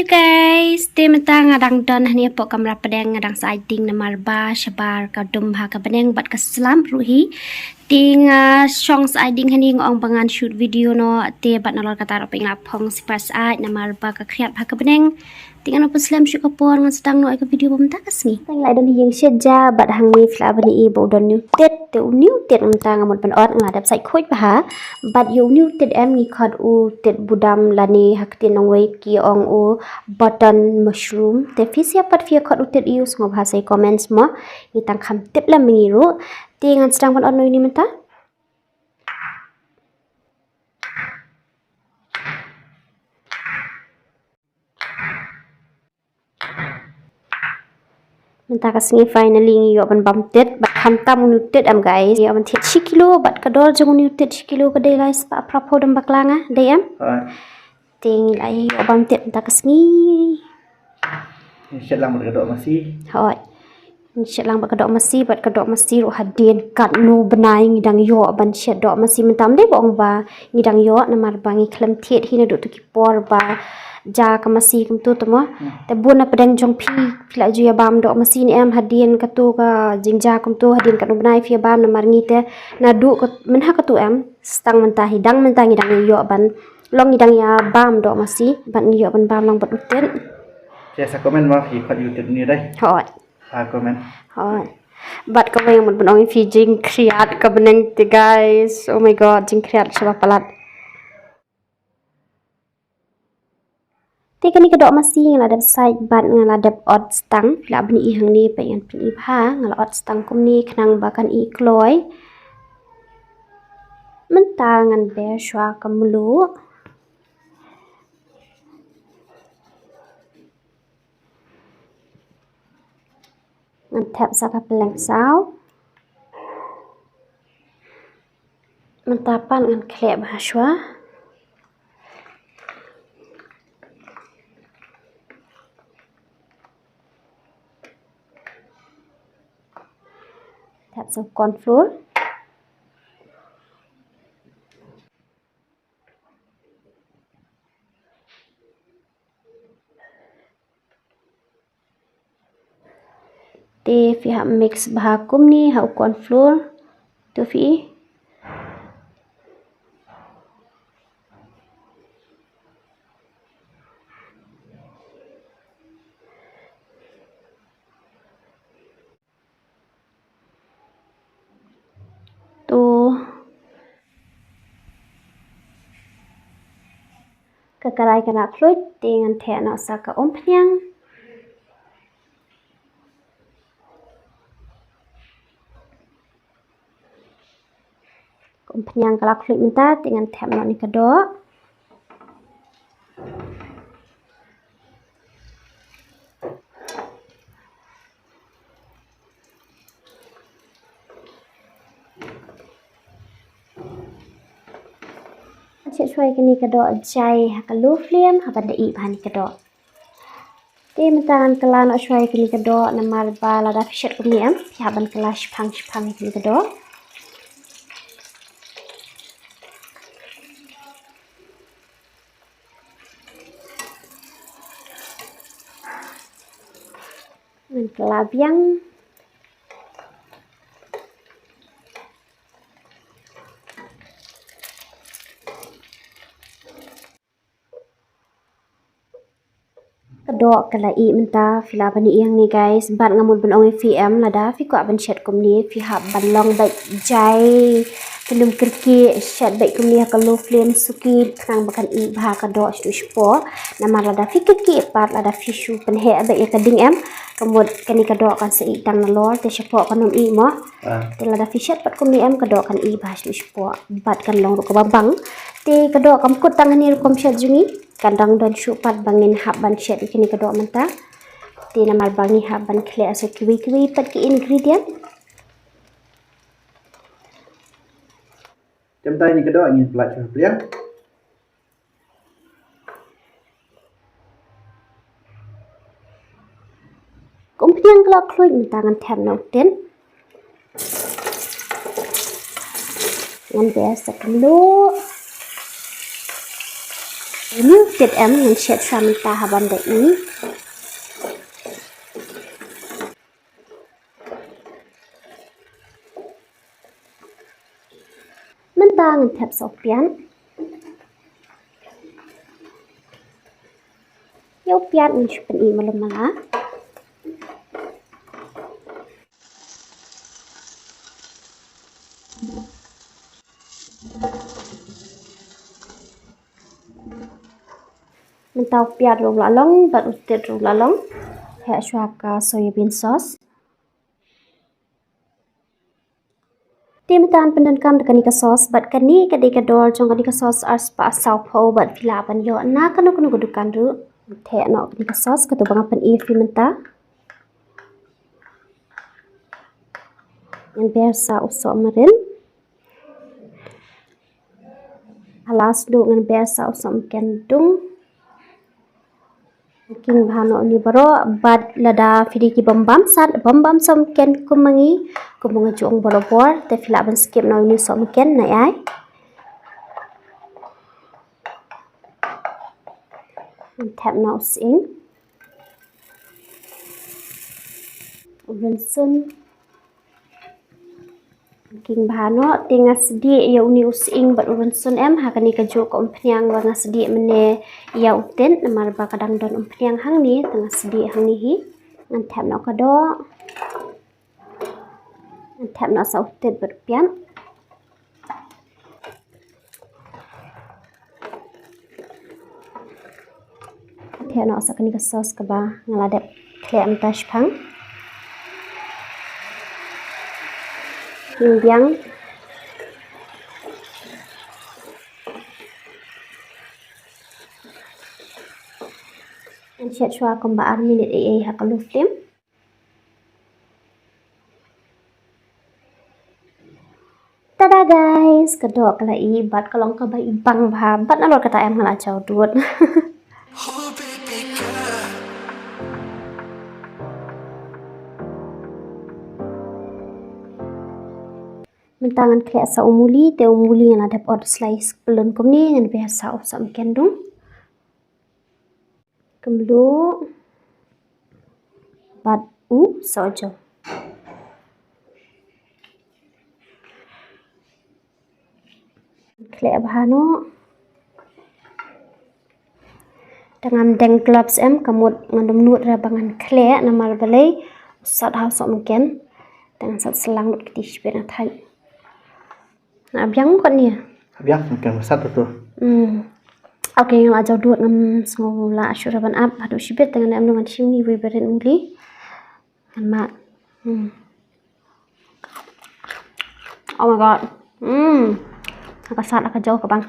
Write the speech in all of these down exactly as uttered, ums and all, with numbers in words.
Hey guys, te mynta nga dang don hangne hapoh kamra pdeng, nga dang sa ai ding namar ba shabar ka dum bha ka bneng bad ka slap ruh hi. Te nga shong sa ai ding hangne, nga ong ba ngan shoot video noh, te bad nalor kata ruh peit nga la phong sipar sa ai namar ba ka khriat bha ka bneng. Te ngan ym pynslem shuh ka por, ngan sdang noh ïa ka video ba mynta ka sngi. Tang la don hi ïing shet ja bad hangne phi lah ban ïohi ba u don u tit, te une u tit mynta nga mut ban ot, nga la dep sait khuid bha. Bad ïa une u tit em ngi khot u tit budam lane ha ktien nongwei ki ong u button mushroom. Te phi sngewbha pat phi ïa khot u tit aiu, sngewbha sa ïa comments mo. Ngi tang kham tip lem ngi ruh. Te ngan sdang ban ot noh ïa une mynta. Mynta ka sngi finally ngi ïoh ban bam tit, bad khamtam une u tit em guys. Ngi ïoh ban thied shi kilo, bad ka dor jong une u tit shi kilo ka dei lai spah phra phew dong bakla nga, dei em? Hooid. Te ngi la ïoh bam tit mynta ka sngi. Ngi shet lang bad ka doh masi. Hooid. Ngi shet lang bad ka doh masi, bad ka doh masi ruh hadien katno bnai ngi dang ïoh ban shet doh masi, mynta ym dei ba ong ba ngi dang ïoh, namar ba ngi khlem thied hi naduh tu ki por ba ja ka masi kumtu tu mo. Hmm. Te bun na pdeng jong phi, phi la ju ïa bam doh masi ne em, hadien katu ka jingjia kumtu, hadien katno bnai phi ïa bam, namar ngi te naduh ka, mynha katu em, sa tang mynta hi, dang mynta ngi dang ïoh ban, long ngi dang ïa bam doh masi, bad ngi ïoh ban bam lang bad u tit. Te sa comment mo phi khot ïa u tit une dei. Hooid. Sa comment. Hooid. Bad kawei nga mut ban ong ïa phi, jingkhriat ka bneng te guys. Oh my God, jingkhriat shaba palat. Te kane ka doh masi nga la dep sait bad nga la dep ot stang. Phi lah ban ïohi hangne, peit ngan pyni bha, nga la ot stang kumne khnang ba kan ih kloi. Mynta ngan ber shuwa ka mluh. Ngan thep sa ka pylleng saw. Mynta pat ngan khleh bha shuwa. Thep sa u corn flour. Te phi hap mix bha kumne ha u corn flour. To phi. To ka karai ka la khluit, te ngan thep noh sa ka umphniang. Ka umphniang ka la khluit mynta, te ngan thep noh ïa ka doh. Shet shuwa ïa kane ka doh jai ha ka low flame haba da ih bha ïa kane ka doh. Te mynta ngan kylla noh shuwa ïa kane ka doh, namar ba lada phi shet kumne em, phi hap ban kylla shipang shipang ïa kane ka doh. Ngan kylla biang. Ka doh ka la ih mynta, phi lah ban ïohi hangne guys. Bad nga mut ban ong ïa phi em, lada phi kwah ban shet kumne, phi hap ban long beit jai, kynum kyrkieh, shet beit kumne ha ka low flame suki, khnang ba kan ih bha ka doh shaduh shapoh. Namar lada phi kyrkieh pat, lada phi shu pynheh beit ïa ka ding em, ka mut kane ka doh kan sa ih tang nalor, te shapoh kan ym ih mo. Ah. Te lada phi shet pat kumne em, ka doh kan ih bha shaduh shapoh, bad kan long ruh kaba bang. Te ka doh kam kut tang hangne rukom shet jong ngi. Kan dang don shuh pat ba ngin hap ban shet ïa kine ka doh mynta. Te namar ba ngi hap ban khleh sa kiwei kiwei pat ki ingredient. Te mynta ïa kine ka doh ngin pyllait sha pliang. Ka umphniang ka la khluit, mynta ngan thep noh u tin. Ngan ber sa ka mluh. Uni u tit em, ngan shet shuwa mynta haba ngan da i. Mynta ngan thep sa u piat. Ïa u piat ngan shu pyni malu mala. Mynta u piat ruh u la long bad u tit ruh u la long. Heh shuwa ka soya bean sauce. Te mynta ngan pyndonkam da kane ka sauce bad kane ka dei ka dor jong kane ka sauce arspah sawphew bad phi lah ban ïoh na kano kano ka dukan ruh. Theh noh kane ka sauce kato ba nga pyni ïa phi mynta. Ngan ber sa u sohmarin. Last duh ngan ber sa u sohmynken dung. King bha noh uni baroh bad lada phi dei ki bym bam sat, bym bam sohmynken kum ma ngi, kum ma nga jong baroh bor, te phi lah ban skip noh uni sohmynken na ai. Ngan thep noh u sying. U rynsun. King bha noh, te nga sdieh ïa uni u sying bad u rynsun em, ha kane ka juh ka umphniang ba nga sdieh mynne ïa u tit, namar ba ka dang don umphniang hangne, te nga sdieh hangne hi. Ngan thep noh ka doh. Ngan thep noh sa u tit bad u piat. Thep noh sa kane ka sauce kaba nga la dep khleh mynta shaphang. Ngan biang. Ngan shet shuwa kumba ar minit ei ei ha ka low flame. Tada guys, ka doh ka la i bad ka long kaba i bang bha bad nalor kata em nga la jaw dud. Mynta ngan khleh sa u muli, te u muli nga la dep ot slice plun kumne, ngan ber sa u sohmynken dung. Kumlo bad u sohjaw. Khleh bha noh. Te ngam deng gloves em, ka mut ngan ym nud re ba ngan khleh namar balei u sat ha u sohmynken. Te ngan sat slang lut kti shibit na thait. Na biang kot ni. Biang kan masat tu. Hmm. Okay, nga la jaw dud, ngam sngew la shuh ban ap, haduh shibit te ngan em ngan shim ni wei beren uli. Ngan mat. Hmm. Oh my God. Hmm. Ka sat ka jaw ka bang.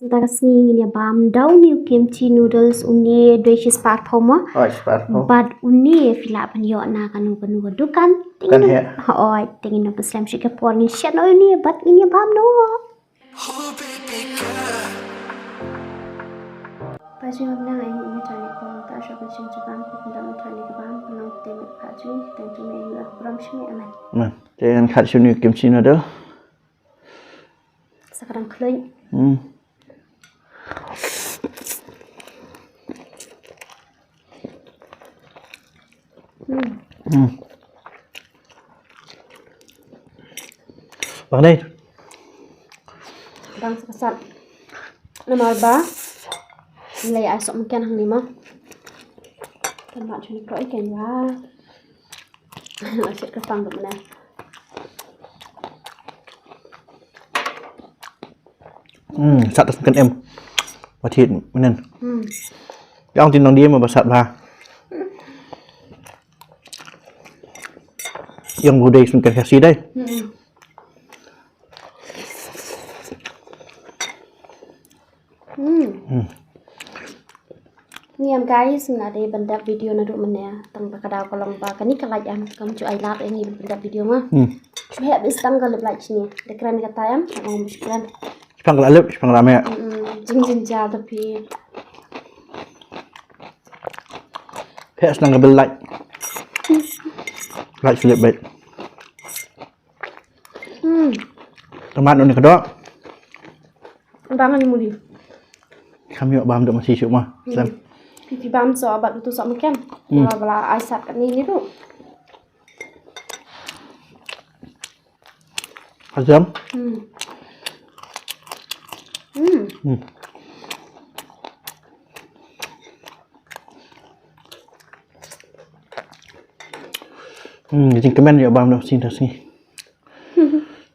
Mynta ka sngi ngin ïa bam da une u kimchi noodles, une dei shispah arphew mo. Oh, shispah arphew. Bad une phi lah ban ïoh na kano kano ka dukan. Kan heh. Hooid, te ngin ym pynslem shuh ka por, ngin shet noh une bad ngin ïa bam noh. Pajngi, ngam nang ai ngi tang ne pon ta sha ka jing jabam, ku tang ne tang ne kabam, pynlong te me pajngi, tang jing me ngi ak bram shmi, amen. Amen. Te ngan khat shuni kimchi noodle. Sa ka dang khluit. Hmm. Hmm. Hmm. Bang dei. Bang sa ka sat. Namar ba lei ai sohmynken hangne mo. Kan mat shuni kroi ken wa. Shet ka pang dum ne. Hmm, sat ta sohmynken em. Ba thied mynnin. Hmm. Ïa ong tin nang diem ba sat bha. Ïa ong u dei sohmynken Khasi dei. Hmm. Hmm. Hmm. Ni em guys, nga dei ban dep video naduh mynne, tang ba ka daw ka long ba kane ka light em kam ju ai lad ïa ngi ban dep video ma. Hmm. Shu heh beit tang ka lip light shini. Da kren kata em, ong ba shu kren. Shipang ka la lip, shipang ka la meh. Mm, jing jing ja da phi. Heh shnang ka bill light. Light slip beit. Tomat noh ne ka doh. Bang ni muli. Kam ïoh bam doh masi shuh ma. Hmm. Sam. Phi bam soh bad utu soh ma kem. Hmm. Ba la ai sat katne ni ruh. Ka jem? Hmm. Hmm. Hmm. Hmm, jingkmen ïoh bam doh shisha shisha.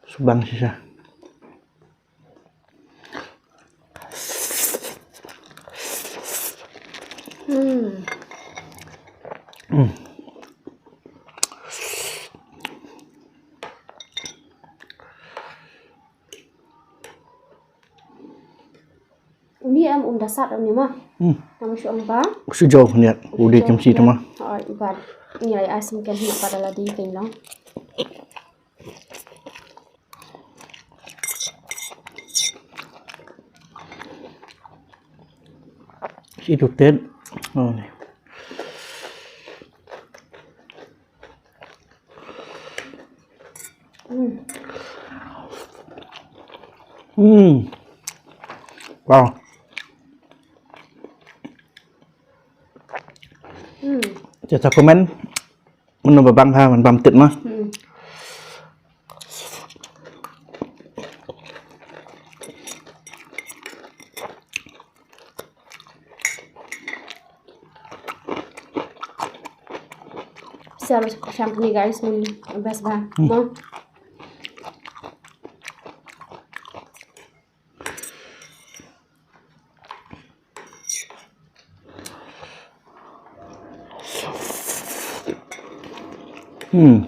Subang shisha. Hmm. Hmm. Uni em um da sat uni ma. Hmm. Nam shu ong ba. Shu jaw niat. U dei kem shi tama. Oi, ba. Ni ai ai sim kem hi ba da la di kem long. Shi tu tet. Oh, ni. Hmm. Hmm. Wow. Hmm. Te sa comment. Mano ba bang ha, man bam tit ma. Hmm. Sir, shang ni guys, ni best ba. Hmm. Mo. Hmm.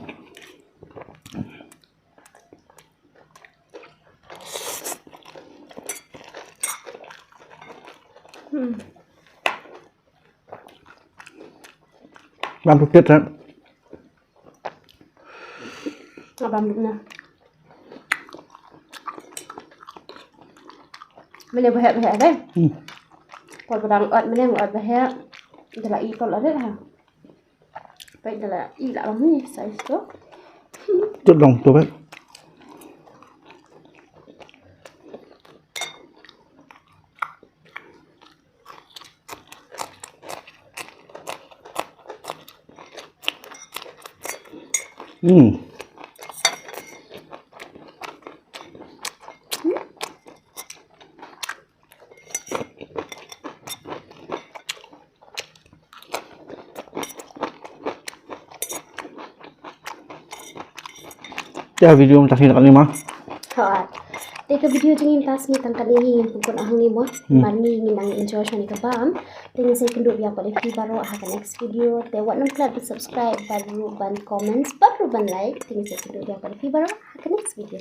Hmm. Bam tu tit, eh. Bam tu na. Mele bahek bahek deh. Hmm. Kol padang ot mele ot bahek. Dala i kol ada ha. Baik dala i la bam ni size tu. Tu dong tu baik. Hmm. Te video mynta hi na kane ma. Hooid. Te ka video jong ngi mynta sngi tang kane hi ngin pynkut hangne mo. Hmm. Mar ngi ngin nang enjoy shane ka bam. Te ngin sa ïakynduh biang pat ïa phi baroh ha ka next video. Te wat nym klet ban subscribe bad ruh ban comments bad ruh ban like. Te ngin sa ïakynduh biang pat ïa phi baroh ha ka next video.